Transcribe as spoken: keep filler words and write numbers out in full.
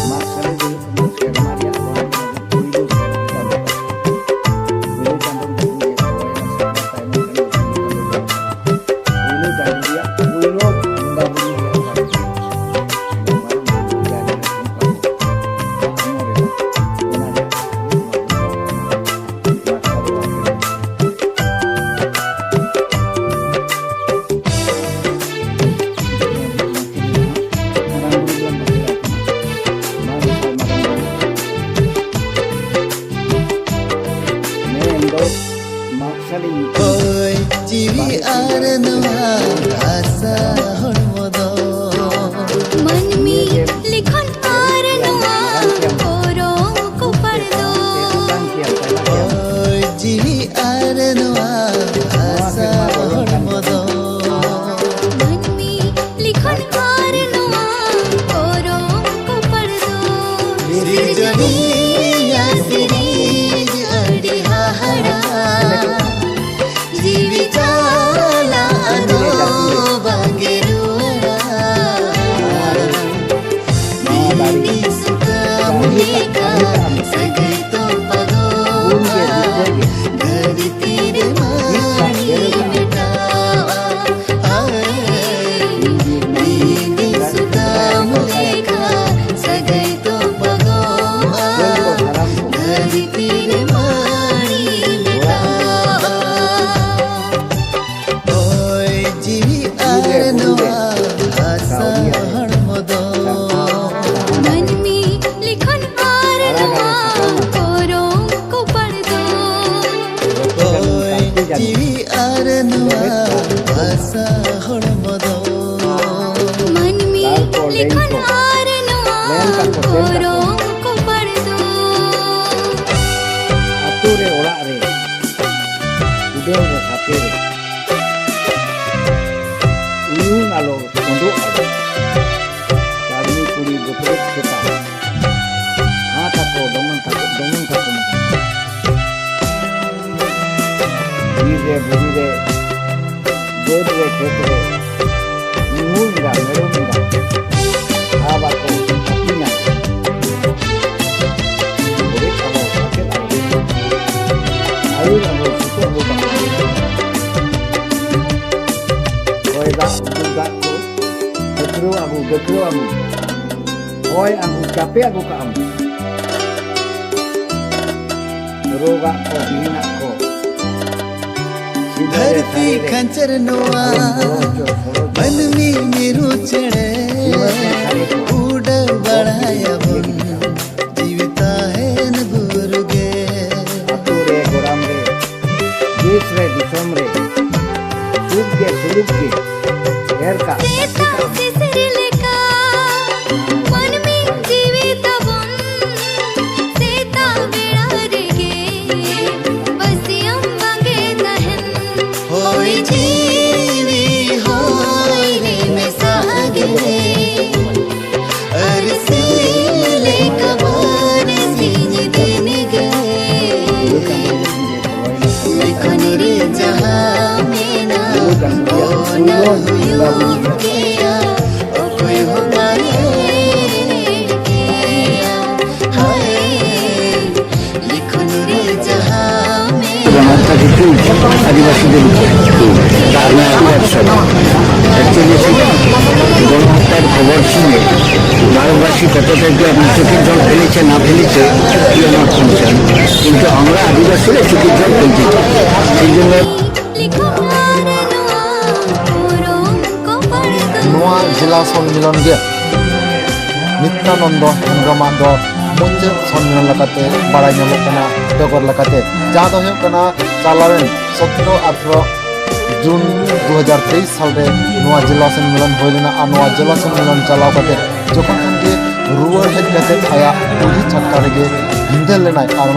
ᱢᱟᱜᱽ ᱥᱟᱞᱮ ᱫᱚ ᱦᱩᱭᱩᱜ ᱠᱟᱱᱟ ᱥᱮᱨᱢᱟ ᱨᱮᱭᱟᱜ ᱢᱚᱬᱮ ᱫᱤᱱ ᱨᱮᱱᱟᱜ ᱯᱩᱭᱞᱩ ᱪᱟᱸᱫᱳ ᱠᱟᱱᱟ᱾ ᱯᱩᱭᱞᱩ ᱪᱟᱸᱫᱳ ᱨᱮ ᱦᱩᱭᱩᱜ ᱠᱟᱱᱟ ᱥᱮᱨᱢᱟ ᱛᱟᱭᱱᱚᱢ ᱠᱷᱟᱱ ᱫᱚ ᱯᱩᱭᱞᱩ ᱪᱟᱸᱫᱳ ᱨᱮᱭᱟᱜ ᱯᱩᱭᱞᱩ ᱵᱚᱸᱜᱟ ᱵᱩᱨᱩ ᱨᱮᱭᱟᱜ ᱠᱟᱹᱢᱤ ᱠᱟᱱᱟ᱾ ᱢᱟᱨᱟᱝ ᱵᱩᱨᱩ ᱡᱟᱦᱮᱨ ᱨᱮ ᱦᱚᱯᱚᱱ ᱠᱚ ᱦᱚᱯᱚᱱ ᱨᱮ ᱚᱱᱟ ᱨᱮᱭᱟᱜ ᱠᱟᱹᱢᱤ ᱱᱚᱣᱟ ᱫᱚ ᱵᱟᱝ ᱠᱟᱱᱟ᱾ ᱦᱳᱭ, ᱡᱤᱣᱤ ᱟᱨ ᱱᱚᱣᱟ ᱦᱟᱥᱟ ᱦᱚᱲᱢᱚ ᱫᱚ ᱢᱟᱹᱱᱢᱤ ᱞᱤᱠᱷᱚᱱ ᱟᱨ ᱱᱚᱣᱟ ᱠᱚᱨᱚ ᱠᱚᱯᱟᱲ ᱫᱚ ᱦᱳᱭ, ᱡᱤᱣᱤ ᱟᱨ ᱱᱚᱣᱟ ᱦᱟᱥᱟ ᱦᱚᱲᱢᱚ ᱫᱚ ᱢᱟᱹᱱᱢᱤ ᱞᱤᱠᱷᱚᱱ ᱟᱨ ᱱᱚᱣᱟ ᱠᱚᱨᱚ ᱠᱚᱯᱟᱲ ᱫᱚ ᱥᱤᱨᱡᱚᱱᱤᱭᱟ ᱥᱤᱨᱤᱡ ᱟᱹᱰᱤ ᱦᱟᱦᱟᱲᱟ᱾ ᱡᱤᱣᱤ ᱪᱟᱞᱟᱜ ᱟᱫᱚ ᱵᱟᱝᱜᱮ ᱨᱩᱣᱟᱹᱲᱟ᱾ ᱵᱤᱱᱤ ᱥᱩᱛᱟᱹᱢ ᱞᱮᱠᱟ ᱥᱟᱹᱜᱟᱹᱭ ᱛᱚᱯᱟᱜᱚᱜᱼᱟ᱾ ᱫᱷᱟᱹᱨᱛᱤ ᱨᱮ ᱢᱟᱹᱱᱢᱤ ᱢᱮᱴᱟᱜᱼᱟ᱾ ᱟᱭ, ᱵᱤᱱᱤ ᱥᱩᱛᱟᱹᱢ ᱞᱮᱠᱟ ᱥᱟᱹᱜᱟᱹᱭ ᱛᱚᱯᱟᱜᱚᱜᱼᱟ᱾ ᱫᱷᱟᱹᱨᱛᱤ ᱨᱮ ᱢᱟᱹᱱᱢᱤ ᱢᱮᱴᱟᱜᱼᱟ᱾ ᱦᱳᱭ ᱡᱤᱣᱤ ᱟᱨ ᱱᱚᱣᱟ ᱦᱟᱥᱟ ᱦᱚᱲᱢᱚ ᱫᱚ ᱢᱟᱹᱱᱢᱤ ᱞᱤᱠᱷᱚᱱ ᱟᱨ ᱱᱚᱣᱟ ᱠᱚᱨᱚᱢ ᱠᱚᱯᱟᱲ ᱫᱚ ᱦᱳᱭ ᱡᱤᱣᱤ ᱟᱨ ᱱᱚᱣᱟ ᱦᱟᱥᱟ ᱦᱚᱲᱢᱚ ᱫᱚ ᱢᱟᱹᱱᱢᱤ ᱞᱤᱠᱷᱚᱱ ᱟᱨ ᱱᱚᱣᱟ ᱠᱚᱨᱚᱢ ᱠᱚᱯᱟᱲ ᱫᱚ ᱟᱛᱳ ᱨᱮ ᱚᱲᱟᱜ ᱨᱮ ᱩᱰᱟᱹᱣ ᱨᱮ ᱥᱟᱛᱮ ᱨᱮ ᱩᱭᱩᱝ ᱟᱞᱚ ᱛᱚᱸᱫᱚᱜ ᱟᱞᱚ᱾ ᱪᱟᱹᱰᱱᱤ ᱠᱩᱲᱤ ᱜᱚᱛᱨᱮᱡ ᱥᱮᱛᱟ ᱦᱟᱛ ᱟᱠᱚ ᱰᱚᱢᱟᱱ ᱛᱟᱠᱚ ᱵᱩᱨᱩ ᱨᱮ, ᱵᱟᱹᱫᱽ ᱨᱮ, ᱠᱷᱮᱛ ᱨᱮ, ᱢᱤᱦᱩ ᱮᱸᱜᱟ, ᱢᱮᱨᱚᱢ ᱮᱸᱜᱟ, ᱥᱟᱵ ᱟᱠᱚ, ᱟᱹᱛᱤᱧᱟ᱾ ᱵᱟᱹᱲᱤᱡ ᱟᱵᱚ, ᱥᱟᱥᱮᱛ ᱟᱵᱚ, ᱟᱹᱭᱩᱨ ᱟᱵᱚ, ᱥᱩᱛᱩᱜ ᱟᱵᱚ, ᱵᱟᱝ᱾ ᱦᱚᱭ ᱫᱟᱜ, ᱩᱫᱩᱜ ᱫᱟᱜ ᱠᱚ, ᱰᱟᱹᱠᱨᱟᱹᱣ ᱟᱹᱜᱩ, ᱰᱟᱹᱠᱨᱟᱹᱣ ᱟᱹᱜᱩ᱾ ᱦᱚᱭ ᱟᱹᱜᱩ, ᱪᱟᱯᱮ ᱟᱹᱜᱩ ᱠᱟᱜ ᱟᱢ᱾ ᱨᱳᱜᱟᱜ ᱠᱚ, ᱵᱤᱦᱤᱱᱟᱜ ᱠᱚ᱾ ᱫᱷᱟᱹᱨᱛᱤ ᱠᱷᱟᱧᱪᱟᱨ ᱱᱚᱣᱟ ᱢᱟᱹᱱᱢᱤ ᱢᱤᱨᱩ ᱪᱮᱬᱮ ᱩᱰᱟᱹᱣ ᱵᱟᱲᱟᱭᱟᱵᱚᱱ ᱡᱤᱣᱤ ᱛᱟᱦᱮᱱ ᱵᱷᱳᱨ ᱜᱮ᱾ ᱟᱛᱳ ᱨᱮ, ᱜᱚᱲᱟᱢ ᱨᱮ, ᱫᱮᱥ ᱨᱮ, ᱫᱤᱥᱚᱢ ᱨᱮ, ᱥᱩᱠ ᱜᱮ, ᱥᱩᱞᱩᱠ ᱜᱮ, ᱰᱷᱮᱨ ᱠᱟᱜ, ᱥᱮᱛᱟ ᱥᱤᱥᱤᱨ ᱞᱮᱠᱟ ᱢᱟᱹᱱᱢᱤ ᱡᱤᱣᱤ ᱛᱟᱵᱚᱱ, ᱥᱮᱛᱟᱜ ᱵᱮᱲᱟ ᱨᱮᱜᱮ ᱵᱟᱹᱥᱭᱟᱹᱢ ᱵᱟᱝᱜᱮ ᱛᱟᱦᱮᱱ᱾ ᱦᱚᱭ ᱡᱤᱣᱤ ᱦᱚᱭ ᱨᱮ ᱢᱮᱥᱟ ᱜᱮ᱾ ᱟᱨ ᱥᱤᱞ ᱞᱮᱠᱟ ᱵᱟᱨᱮ ᱥᱤᱧ ᱫᱤᱱ ᱜᱮ᱾ ᱞᱮᱠᱷᱚᱱ ᱨᱮ ᱡᱟᱦᱟᱸ ᱢᱮᱱᱟᱜ, ᱚᱱᱟ ᱦᱩᱭᱩᱜ ᱜᱮᱭᱟ᱾ ᱚᱠᱚᱭ ᱦᱚᱸ ᱵᱟᱭ ᱮᱲᱮᱭᱟ᱾ ᱦᱟᱭ, ᱞᱮᱠᱷᱚᱱ ᱨᱮ ᱡᱟᱦᱟᱸ ᱢᱮᱱᱟᱜ᱾ ᱜᱚᱱᱦᱚᱛᱛᱟ ᱠᱤᱱᱛᱩ ᱟᱹᱫᱤᱵᱟᱹᱥᱤ ᱫᱚ ᱵᱟᱝ। ᱟᱨ ᱱᱚᱣᱟ ᱟᱹᱫᱤᱵᱟᱹᱥᱤ ᱮᱠᱪᱩᱭᱮᱞᱤ ᱜᱚᱱᱦᱚᱛᱛᱟর খবর শুনে ভারতবাসী কতটা যে আপনি চোখের জল ফেলেছে না ফেলেছে, কি আমার কনসার্ন, কিন্তু আমরা আদিবাসীরা চোখের জল ফেলছি। সেই জন্য ᱱᱚᱣᱟ ᱡᱮᱞᱟ ᱥᱚᱱᱢᱤᱞᱚᱱ ᱜᱮ ᱱᱤᱛᱭᱟᱱᱚᱱᱫᱚ ᱦᱮᱢᱵᱨᱚᱢᱟᱜ ᱫᱚ ᱢᱩᱪᱟᱹᱫ ᱥᱚᱱᱢᱤᱞᱚᱱ ᱞᱮᱠᱟᱛᱮ ᱵᱟᱲᱟᱭ ᱧᱟᱢᱚᱜ ᱠᱟᱱᱟ᱾ ᱰᱚᱜᱚᱨ ᱞᱮᱠᱟᱛᱮ, ᱡᱟᱦᱟᱸ ᱫᱚ ᱦᱩᱭᱩᱜ ᱠᱟᱱᱟ ᱪᱟᱞᱟᱣᱮᱱ ᱥᱚᱛᱨᱚ ᱟᱴᱷᱨᱚ ᱡᱩᱱ ᱫᱩ ᱦᱟᱡᱟᱨ ᱛᱮᱭᱤᱥ ᱥᱟᱞᱨᱮ ᱱᱚᱣᱟ ᱡᱮᱞᱟ ᱥᱚᱱᱢᱤᱞᱚᱱ ᱦᱩᱭ ᱞᱮᱱᱟ᱾ ᱟᱨ ᱱᱚᱣᱟ ᱡᱮᱞᱟ ᱥᱚᱱᱢᱤᱞᱚᱱ ᱪᱟᱞᱟᱣ ᱠᱟᱛᱮ ᱡᱚᱠᱷᱚᱱ ᱠᱷᱚᱱ ᱜᱮ ᱨᱩᱣᱟᱹᱲ ᱦᱮᱡ ᱠᱟᱛᱮ ᱟᱭᱟᱜ ᱠᱩᱞᱦᱤ ᱪᱷᱟᱴᱠᱟ ᱨᱮᱜᱮ ᱵᱷᱤᱸᱫᱟᱹᱲ ᱞᱮᱱᱟᱭ᱾ ᱟᱨ